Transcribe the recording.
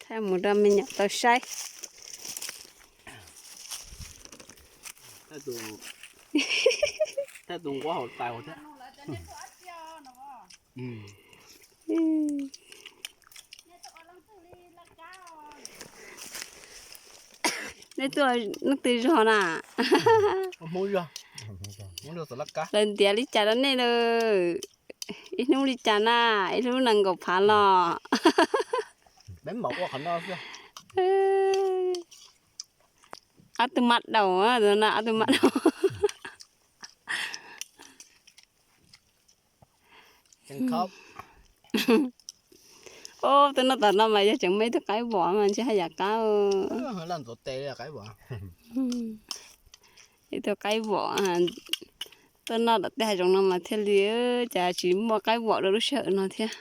Thaij mus rau me nyuam tau saib. Thaij tus nquab hauv tais thiab. Nej tuaj leej twg zog na? Lawv ntiav li cas rau nej lawm? Ib hnub li cas na, ib hnub nees nkaum phav los? Ob tug mab daum, ob tug mab daum. Ub, tuaj noj tom no mas yog tseem muaj ib tug qaib vom mas ntshe haj yam qab. Ib tug qaib vom, tuaj noj tom tej hav zoov no mas thiaj li, cas tsis muaj qaib vom rau lub sij hawm no thiab.